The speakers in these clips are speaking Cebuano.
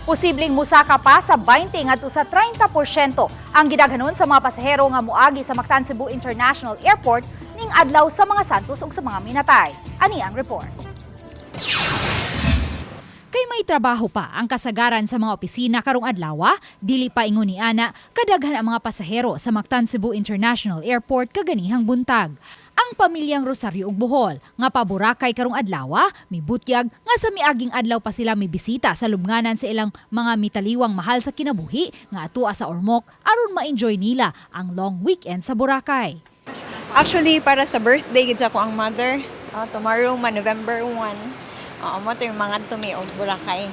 Posibleng musaka pa sa 20 ngadto sa 30% ang gidaghanon sa mga pasahero nga muagi sa Mactan Cebu International Airport ning adlaw sa mga Santos ug sa mga minatay. Ani ang report. Kay may trabaho pa ang kasagaran sa mga opisina karong adlaw, dili pa ingon ni ana kadaghan ang mga pasahero sa Mactan Cebu International Airport kaganihang buntag. Ang pamilyang Rosario ug Bohol nga paborakay karong adlaw, mibutyag nga sa miaging adlaw pa sila mibisita sa lubnganan sa ilang mga mitaliwang mahal sa kinabuhi nga atua sa Ormoc aron ma-enjoy nila ang long weekend sa Boracay. Actually, para sa birthday gid sa akoang mother. Tomorrow man, November 1. Oo, mao to yung mga tumi og Boracay.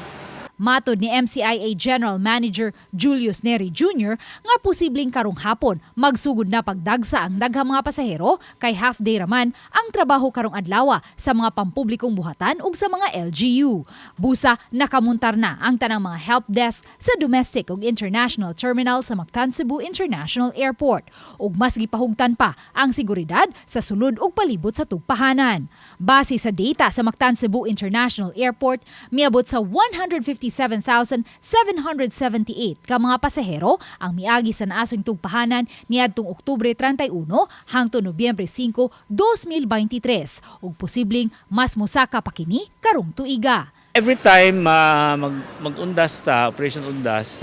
Matod ni MCIA General Manager Julius Neri Jr. nga posibleng karong hapon magsugod na pagdagsa ang daghang mga pasahero kay half day raman ang trabaho karong adlaw sa mga pampublikong buhatan ug sa mga LGU. Busa nakamuntar na ang tanang mga help desk sa domestic ug international terminal sa Mactan Cebu International Airport ug mas gipahugtan pa ang seguridad sa sulod ug palibot sa tugpahanan. Base sa data sa Mactan Cebu International Airport, miabot sa 157,778 ka mga pasahero ang miagi sa naasong tugpahanan niadtong Oktubre 31 hangtod Nobyembre 5, 2023 ug posibleng mas mosaka pa kini karong tuiga. Every time mag-undas ta, Operation Undas,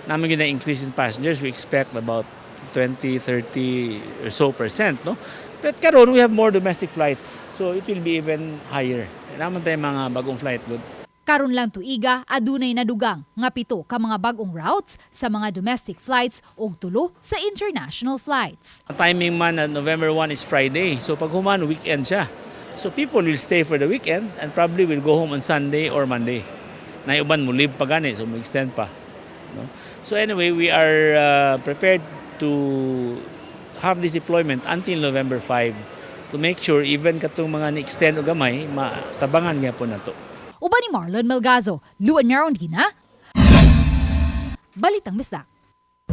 namin gina increase in passengers, we expect about 20, 30 or so percent, no? But karon we have more domestic flights, so it will be even higher. Naman tayo mga bagong flight good. Karon lang tuiga, adunay nadugang nga 7 ka mga bag-ong routes sa mga domestic flights ug 3 sa international flights. Ang timing man na November 1 is Friday, so pag human, weekend siya. So people will stay for the weekend and probably will go home on Sunday or Monday. Naay uban mo leave pa gani, so mo extend pa. No? So anyway, we are prepared to have this deployment until November 5 to make sure even katong mga ni-extend og gamay, matabangan gyapon nato. Uban ni Marlon Melgazo, Luan Merondina, Balitang Bisdak.